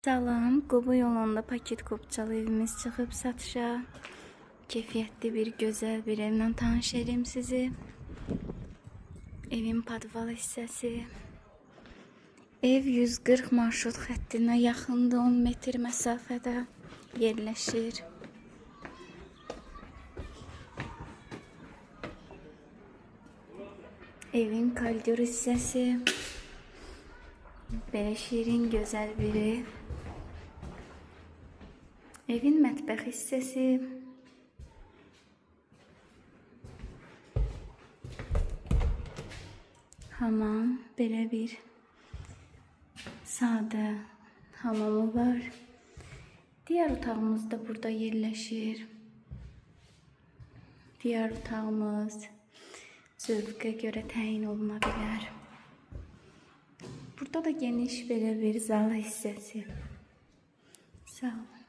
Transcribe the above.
Salam, Quba yolunda paket kopçalı evimiz çıxıb satışa. Keyfiyyətli bir, gözəl bir evlə tanış edim sizi. Evin podval hissəsi. Ev 140 marşrut xəttinə yaxındır, 10 metr məsafədə yerləşir. Evin koridor hissəsi. Belə şirin, gözəl bir ev. Evin mətbəx hissəsi. Hamam, belə bir sadə hamamı var. Digər otağımız da burada yerləşir. Digər otağımız zövqə görə təyin oluna bilər. Burada da geniş belə bir zal hissəsi. Sağ olun.